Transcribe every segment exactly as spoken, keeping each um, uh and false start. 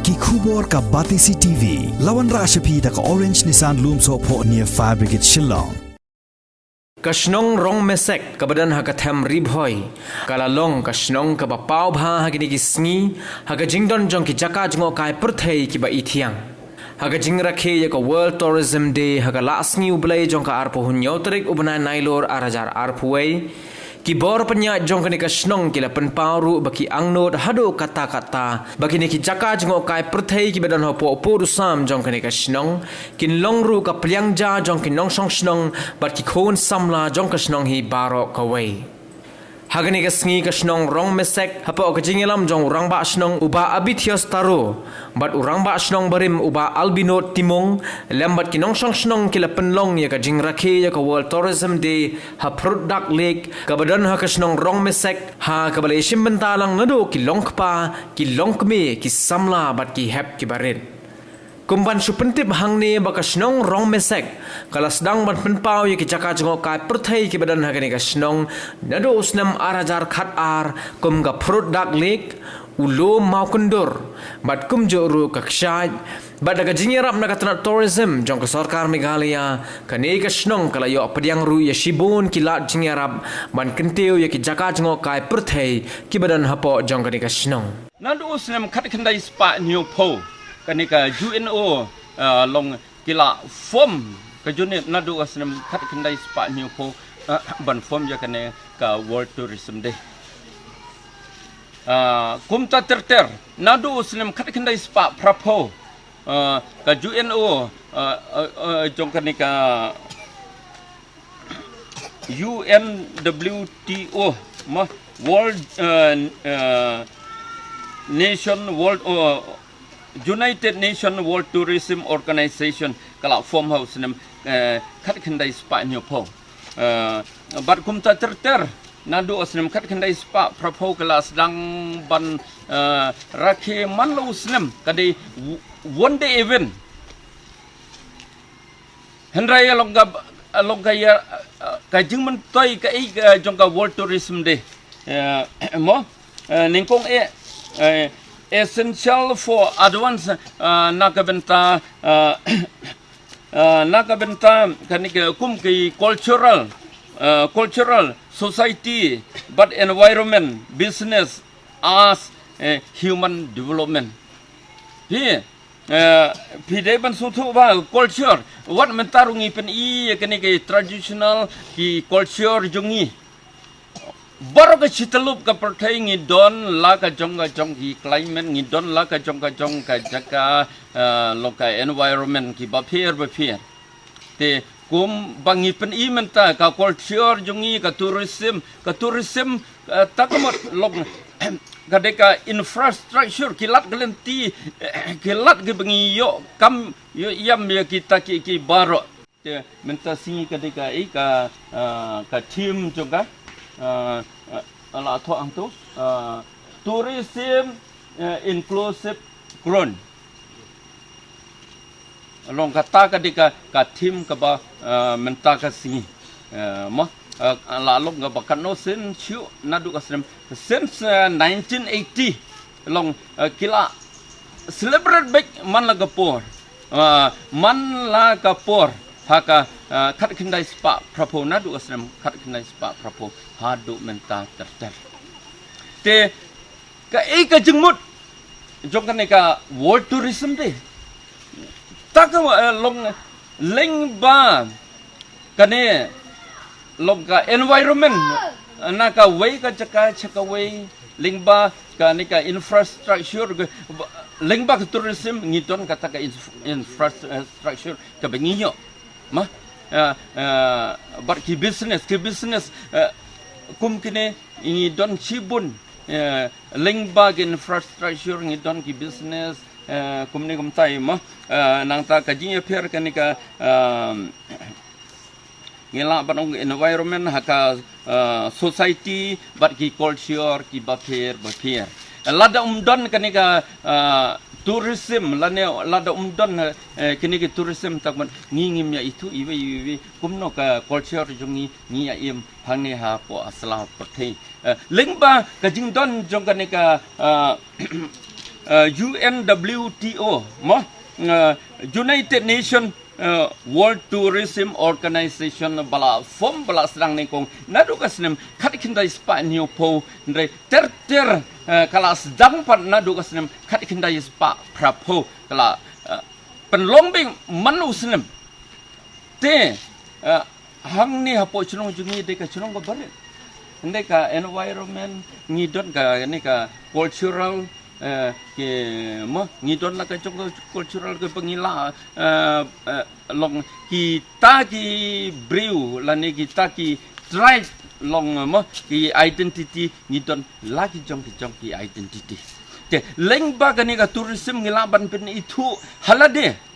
Ki khubor ka Batesi T V. La wanrah sha phi da ka Orange Nissan Lumsohphoh near Fire Brigade Shillong. Ka shnong Rongmesek kaba don ha ka them Ri Bhoi ka la long ka shnong kaba paw bha ha kine ki sngi ha ka jingdon jong ki jaka jngohkai pyrthei kiba ithiang. Ha ka jingrakhe ïa ka World Tourism Day ha ka Lahsngi U Blei jong ka arphew hynñiew tarik u bnai Nailur ar hajar arphew wei, ki bor pynïaid jong kane ka shnong ki la pynpaw ruh ba ki angnud haduh katta katta ba kine ki jaka jngohkai pyrthei kiba don hapoh pud u sam jong kane ka shnong kin long ruh ka pliang ja jong ki nongshong shnong bad ki khun samla jong ka shnong hi baroh kawei. Ha kane ka sngi ka shnong Rongmesek hapoh ka jingïalam jong u rangbah shnong u Bah Abithios Taro bad u rangbah shnong barim u Bah Albinod Timung lem bad ki nongshong shnong ki la pynlong ïa ka jingrakhe ïa ka World Tourism Day ha Phrutdak Lake kaba don ha ka shnong Rongmesek, ha kaba la ïashim bynta lang naduh ki longkpa, ki longkmie, ki samla bad ki hep kiba rit. Kum ban shu pyntip hangne ba ka shnong Rongmesek ka la sdang ban pynpaw ïa ki jaka jngohkai pyrthei kiba don ha kane ka shnong naduh u snem ar hajar khatar, kum ka Phrutdak Lake, u Lum Mawkyndur bad kumjuh ruh ka Kshaid. Bad da ka jingïarap na ka tnat tourism jong ka sorkar Meghalaya, kane ka shnong ka la ïoh pdiang ruh ïa shibun ki lad jingïarap ban kyntiew ïa ki jaka jngohkai pyrthei kiba don hapoh jong kane ka shnong. Naduh u snem khatkhyndai spah hynñiewphew, kane ka U N O, ah, long ki la form ka unit naduh u snem khatkhyndai spah hynñiewphew, ah, ban form ïa kane ka World Tourism Day. Ah, kumta ter ter, naduh u snem khatkhyndai spah phraphew, ah, ka U N O, ah, ah, ah, jong kane ka U N W T O, mo, World, eh, eh, Nation World, oh, United Nation World Tourism Organization, ka la form ha u snem, eh, khatkhyndai spah hynñiewphew. Eh, bad kumta ter ter, naduh u snem khatkhyndai spah phraphew ka la sdang ban, eh, rakhe man la u snem, ka dei w-, one day event. Hynrei long ka, long ka ïa, eh, ka jingmyntoi ka i, eh, jong ka World Tourism Day. Eh, mo, eh, nyngkong eh, eh, essential for advance, eh, na ka bynta, eh, eh, na ka bynta kane ka kum ki cultural, eh, cultural, society, but environment, business, arts, eh, human development. Hi, eh, phi dei ban sngewthuh ba culture, wat mynta ruh ngi pyni ïa kane ki traditional, ki culture jong ngi. Baroh ka shi tyllup ka pyrthei ngi don la ka jong ka jong ki climate, ngi don la ka jong ka jong ka jaka, eh, long ka environment kiba pher ba pher. Te kum ba ngi pyni mynta ka culture jong ngi, ka tourism, ka tourism, eh, ta ka mut long ka dei ka infrastructure, ki lad ki lynti, eh, ki lad kiba ngi ïoh kam ïoh ïam ïa kita ki, ki baroh. Te mynta sngi ka dei ka i ka, eh, ka theme jong ka, eh, eh, la thoh hangto, eh, tourism, eh, inclusive growth. Long kata ka dei ka, ka theme kaba, eh, mynta ka sngi. Eh, mo, eh, la long kaba katno sien shuh naduh ka snem. Since, eh, nineteen eighty, long, eh, ki la celebrate beit man la ka por. Eh, man la ka por. Ha ka, eh, khatkhyndai spah phraphew naduh ka snem khatkhyndai spah phraphew haduh mynta ter ter. Te kaei ka jingmut jong kane ka World Tourism Day? Ta ka, eh, long lyngba kane long ka environment, eh, na kawei ka jaka sha kawei, lyngba kane ka infrastructure, ka, lyngba ka tourism ngi don kata ka inf-, infrastructure kaba ngi ïoh. Ma, eh, eh, bad ki business, ki business, eh, kum kine ngi don shibun, eh, lyngba ki infrastructure ngi don ki business, eh, kumne kumtai mo, eh, nangta ka jingïapher kane ka, eh, ngi lah ban ong environment ha ka, eh, society bad ki culture kiba pher ba pher. Lada ym don kane ka, eh, tourism, lane lada ym don, eh, kine ki tourism ta ka mut ngi ngim ïa ithuh iwei iwei kumno ka culture jong ngi ngi ïa im hangne hapoh sla pyrthei. Eh, lyngba ka jingdon jong kane ka, eh, eh, U N W T O, mo, eh, United Nation, eh, World Tourism Organization ba la form, ba la sdang nyngkong naduh ka snem khatkhyndai spah hynñiewphew, hynrei ter ter, eh, ka la sdang pat naduh ka snem khatkhyndai spah phraphew, ka la, eh, pynlong biang man u snem. Te, eh, hangne hapoh shnong jong ngi dei ka shnong kaba rit. Hynrei ka environment ngi don, ka ne ka cultural, eh, ki, mo, ngi don la ka jong ka cultural kaba ngi la, eh, eh, long kita ki briew lane kita ki tribe long, mo, ki identity, ngi don la ki jong ki jong ki identity. Te lyngba kane ka tourism ngi lah ban pynithuh ha lade.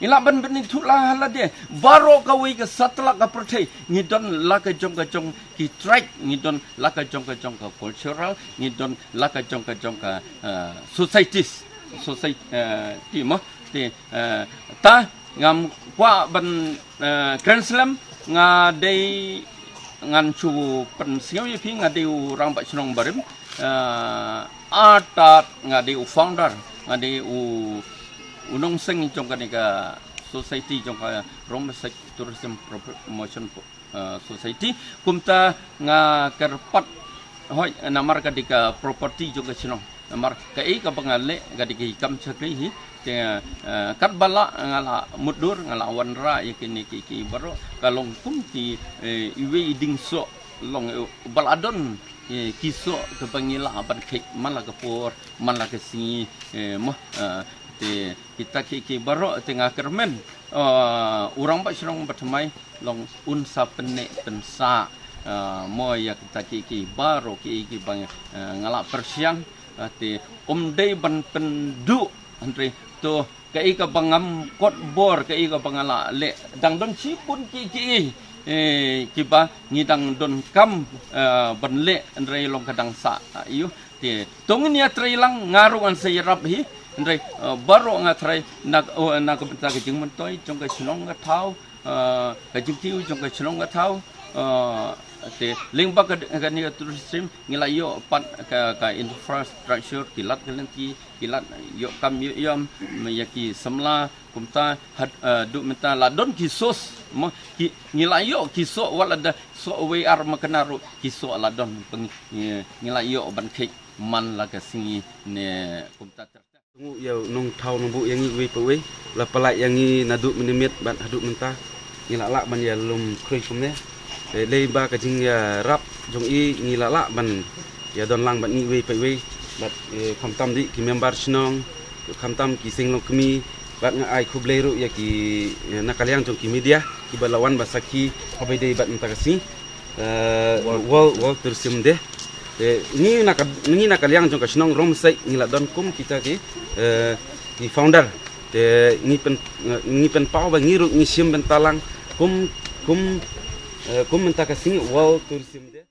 Ngi lah ban pynithuh la ha lade. Baroh kawei ka satlak ka pyrthei ngi don la ka jong ka jong ki tribe, ngi don la ka jong ka jong ka cultural, ngi don la ka jong ka jong ka, eh, societies, society, eh, ti mo, ti, eh, ta ngam kwah ban, eh, kren slem, nga dei, ngan shu pynsngew ïa phi, nga dei u rangbah shnong barim, eh, artat, nga dei u founder, nga dei u, u nongseng jong kane ka society jong ka Rongmasait Tourism Promotion, eh, Society. Kumta nga kyrpad hoi namar ka dei ka property jong ka shnong. Namar kaei kaba nga leh ka dei ki kam shakri hi. Te, eh, katba lah nga la mutdur, nga la wanrah ïa kine ki, ki baroh, ka long kum ki, eh, iwei i dieng soh, long, eh, ba la don, eh, ki soh kaba ngi lah ban kheit man la ka por, man la ka sngi, eh, mo, eh, te kita ki, ki baroh te nga kyrmen, eh, u rangbah shnong ba thymmai long un sa pynneh pynsah, eh, mo, ïa kita ki, ki baroh ki, ki ba, eh, nga la pyrshang, eh, te um dei ban pynduh, hynrei to kaei kaba ngam kot bor, kaei kaba nga la leh, dang don shibun ki, ki, eh, kiba ngi dang donkam, eh, ban leh, hynrei long ka dang sah, eh, ïoh. Te to ngin ïatreilang, nga ruh ngan sa ïarap hi, hynrei, eh, baroh nga tharai na, oh, na ka bynta ka jingmyntoi jong ka shnong ka thaw, eh, ka jingkiew jong ka shnong ka thaw, eh, te lyngba ka, kane ka tourism ngi la ïoh pat ka, ka infrastructure, ki lad ki lynti, ki lad ïoh kam ïoh ïam, ïa ki samla, kumta, had, eh, duh mynta la don ki source, mo, ki, ngi la ïoh ki soh, wat la da soh wei ar makna ruh ki soh la don, pyngi, ngi, ngi la ïoh ban kheit man la ka sngi ne kumta ter ter. Nguh ïa u nongthaw nongbuh ïa ngi uwei pa uwei, la pyllait ïa ngi naduh mynmiet bad haduh mynta. Ngi la lah ban ïalum khrui kumne. Te lyngba ka jingïarap jong i ngi la lah ban ïadon lang bad ngi uwei pa uwei. Bad, eh, khamtam dei ki member shnong, khamtam ki seng longkmie, bad nga ai khublei ruh ïa ki, eh, na ka liang jong ki media kiba la wan ban sakhi haba ïadei bad mynta ka sngi, eh, World World, World Tourism Day. Te ngi na ka, ngi na ka liang jong ka shnong Rongmasait ngi la don kum kita ki, eh, ki founder. Te ngi pyn, eh, ngi pynpaw ba ngi ruh ngi shim bynta lang kum, kum, eh, kum mynta ka sngi World Tourism Day.